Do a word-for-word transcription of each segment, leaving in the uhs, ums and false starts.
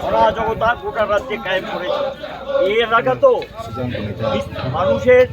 অরাজকতা গোটা রাজ্যে কায়েম করেছে। এর আগে তো মানুষের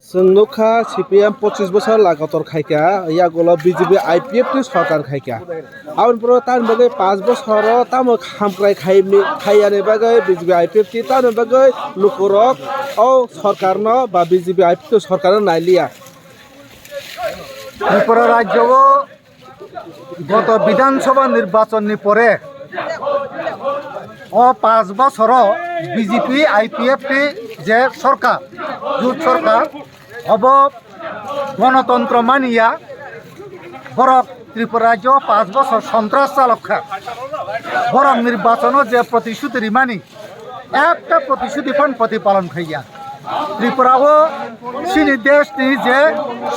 Chwng nukha C P M pochis bosor lagator khaikha, yagulo B J P I P F ni sorkar khaikha. Aboni pore tamni bagwi panch bosoro tamo hamkrai khai mi-, khaiyani bagwi B J P I P F T tamni bagwi lukurok o sorkarno ba B J P I P F T sorkarno nailiya. Tripura rajyo o goto Bidhan Sabha nirbachon ni pore o panch bosoro B J P I P F T je sorkar, jut sorkar, obo gonotontro maniya, borok Tripura rajyo panch bosor sontras chalok kha. Borok nirbachono je protishuti rimani, ekta protishuti phan protipalon khaiya. Tripura o chini desh ni je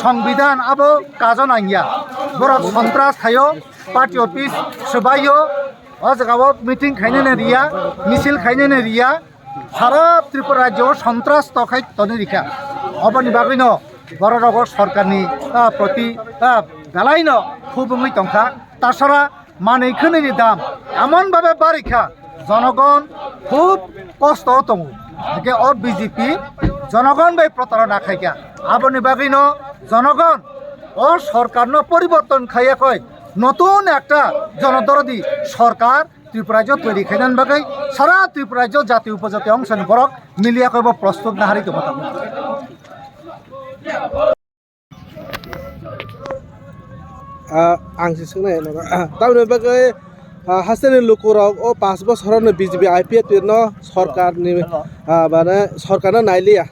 songbidhan abo kajo nangya. Borok sontras thaio, party office swbaio, o jaga o meeting khainani riya, misil khainani riya. Sara Tripura rajyo o sontras tokhai toni rikha. Oboni bagwino borok rogo sorkarni, ah, proti, ah, belaino khubungwi tongkha. Tasara manwi khwnwini dam emon babe barikha, jonogon khub kosto o tongo. Hake o B J P jonogon bai protarona khaikha. Aboni bagwino jonogon o sorkarno poriborton khaiya koi, notun ekta jonodorodi sorkar Tripura rajyo toiri khainani bagwi sara Tripura rajyo jati upojati ongsoni borok miliya khe bo prostut nahari tongma tongo. Ah, ang se swngnai, ah, tamoni bagwi, ah, hasteni lukurok o panch bosorono B J P I P F T no sorkarni, ah, mane sorkarno nailiya.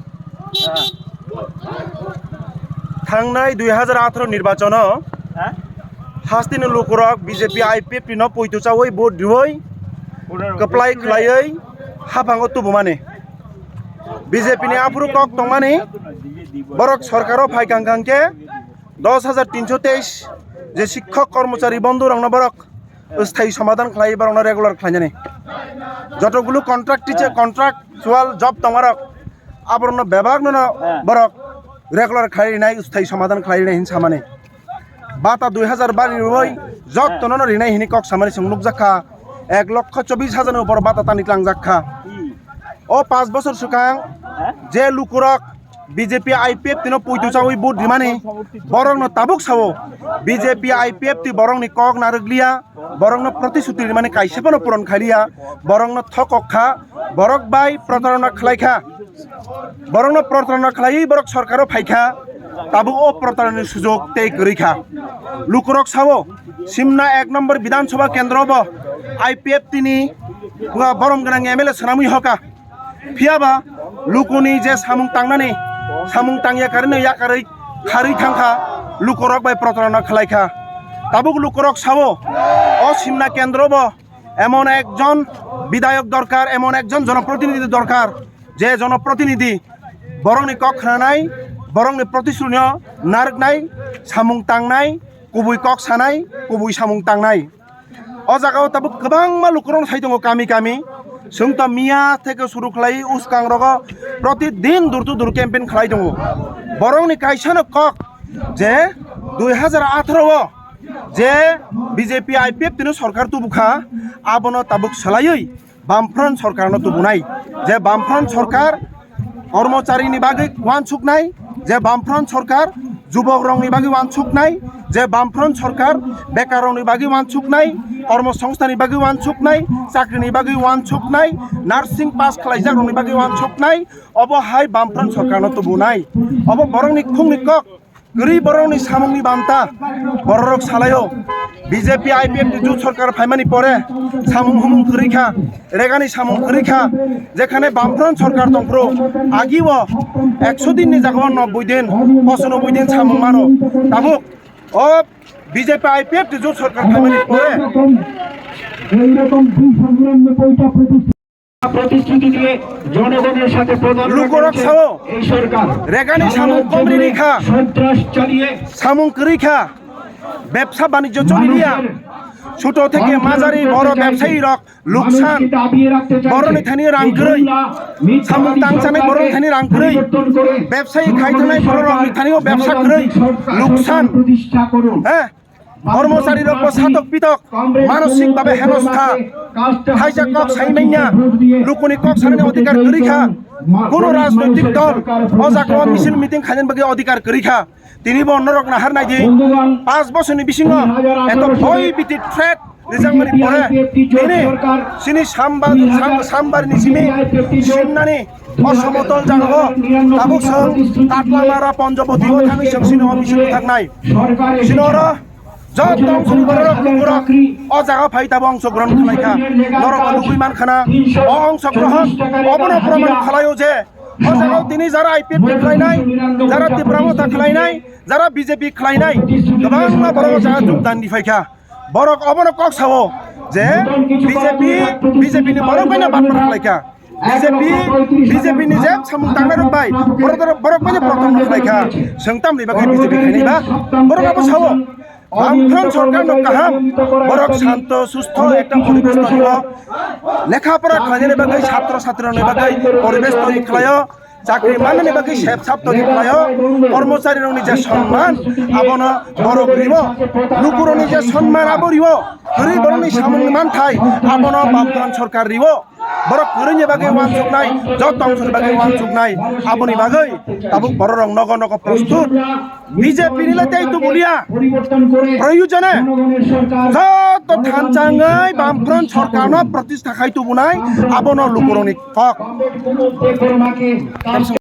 Thangnai dui hajar atharo nirbachono hasteni lukurok B J P I P F T no poito chawi vote riwi kwplai khwlaiwi haphango tubumani. B J P ni aphuru kok tongmani borok sorkaro phai kang kang khe dos hajar tinso teis je sikhok kormochari bondhu rokno borok sthai somadhan khlai borokno regular khlainani. Jotogulu contract teacher, contractual job tongmarok aborokno bebakno no borok regular khlai rinai, sthai somadhan khlai rinai hin samani. Bata dui hajar bari rwi jottono no rinai hini kok samani chwng nukjakha. Ek lokho chobis hajar ni upor bata tani tlangjak kha. O panch bosor swkang je lukurok B J P I P F T no poito chawi vote rimani, borokno tabuk sao B J P I P F T borokni kok narwkliya, borokno protishuti rimani kaisa phano puron khailiya, borokno thokok kha, borok bai protarona khlai kha, borokno protarona khlaiwi borok sorkaro phai kha, tabuk o protaronani sujok tei kwrwi kha. Lukurok sao, Simna ek nombor Bidhan Sabha kendro bo I P F T ni borom gwnang M L A swnamwi hoka. Phiyaba lukuni je samung tangnani, samung tangya karino yakarwi kharwi thangkha, lukurok bai protarona khlai kha. Tabuk lukurok sao, o Simna kendro bo emon ekjon bidayok dorkar, emon ekjon jonoprotinidhi dorkar, je jonoprotinidhi borokni kok khnanai, borokni protisrunio narwknai, samung tangnai, kubui kok sanai, kubui samung tangnai. O jaga o tabuk kwbangma lukurok sai tongo kami kami. Chwng to miya theke suru khlai uskang rogo protidin door to door campaign khlai tongo. Borokni kaisa no kok je dui hajar atharo o je B J P I P F T ni sorkar tubukha, abono tabuk swlaiwi Bamfront sorkarno tubunai, je Bamfront sorkar kormocharini bagwi uansuknai, je Bamfront sorkar jubokrokni bagwi uansuknai, je Bamfront sorkar bekarrokni bagwi uansuknai, kormosongsthanni bagwi uansuknai, chakrini bagwi uansuknai, nursing pass khlaijakrokni bagwi uansuknai, obo hai Bamfront sorkarno tubunai. Obo borokni khungni kok. Kwrwi borokni samungni banta bororok salaio. B J P I P F ni jut sorkar phaimani pore samung humung kwrwi kha, regani samung kwrwi kha, jekhane Bamfront sorkar tongphuru, agio ekso din ni jagao nobboi din, pochanoboi din samung mano. Tabuk o B J P I P F ni jut sorkar phaimani pore এইরকম দুইশো নিরানব্বইটা প্রতিষ্ঠান প্রতিশ্রুতি দিয়ে জনগণের সাথে প্রতারণা লোকরক করেছে ছাও। এই সরকার। রেগানি সামু কমরি রেখা। সন্ত্রাস চালিয়ে সামু করিখা। ব্যবসা বাণিজ্য চলিয়া। ছোট থেকে মাঝারি বড় ব্যবসায়ী রক লুকসান। বড় নিথানি রাং করি। সামু তাংসানি বড় নিথানি রাং করি। ব্যবসায়ী খাইথানাই বড় রক নিথানিও ব্যবসা করি। লুকসান। প্রতিষ্ঠা করুন। হ্যাঁ? কর্মচারী রক সাতক পিতক মানসিক ভাবে হেনস্থা, হাইজা কক সাইমাইয়া, লুকুনি কক সারানি অধিকার করিখা, কোনো রাজনৈতিক দল অজাগা মিছিল মিটিং খাইলেন বাকি অধিকার করিখা। Tini bo norok nahar naidi, পাঁচ বছরনি bisingo এত ভয় ভীতি threat rijak mani pore, tini sini sambar sambar ni simi simnani o somotol jagao tabuk song Katlamara Ponjoboti o thangwi song sini o misil thaknai. Sini oro joto ongsogron borok lukurok o jaga phai tabo ongsogron khlaikha. Norok bo nugwi mankhana o ongsogron obono proman khlaio je o jaga tini jara I P F T khlainai, jara Tipra Motha khlainai, jara B J P khlainai kwbangma borok o jaga jogdan di phaikha. Borok obono kok sao je B J P, B J P ni borok bai no batma khlaikha. B J P, B J P ni je samung tangnai rok bai borok borok bai no proton no khlaikha. Sengtam ni bagwi B J P khainai ba borok abo sao. Bamfront sorkar no kaham, borok santo sustho ekta poribesh tongwi o. Lekha pora khlainani bagwi, satro satrani bagwi poribesh tongwi khlaio. Chakri manani bagwi sep sap tongwi khlaio. Kormochari rokni je sonman abono borok riwo. Lukurokni je sonman abo riwo. Kwrwi borokni samungni manthai abono Bamfront sorkar riwo. Borok kwrwini bagwi wansuknai, joto ongsoni bagwi wansuknai, aboni bagwi tabuk bororok nogo nogo prostut. B J P ni le tei tubulia proyojone joto thanchangwi Bamfront sorkarno protista khai tubunai, abono lukurokni kok.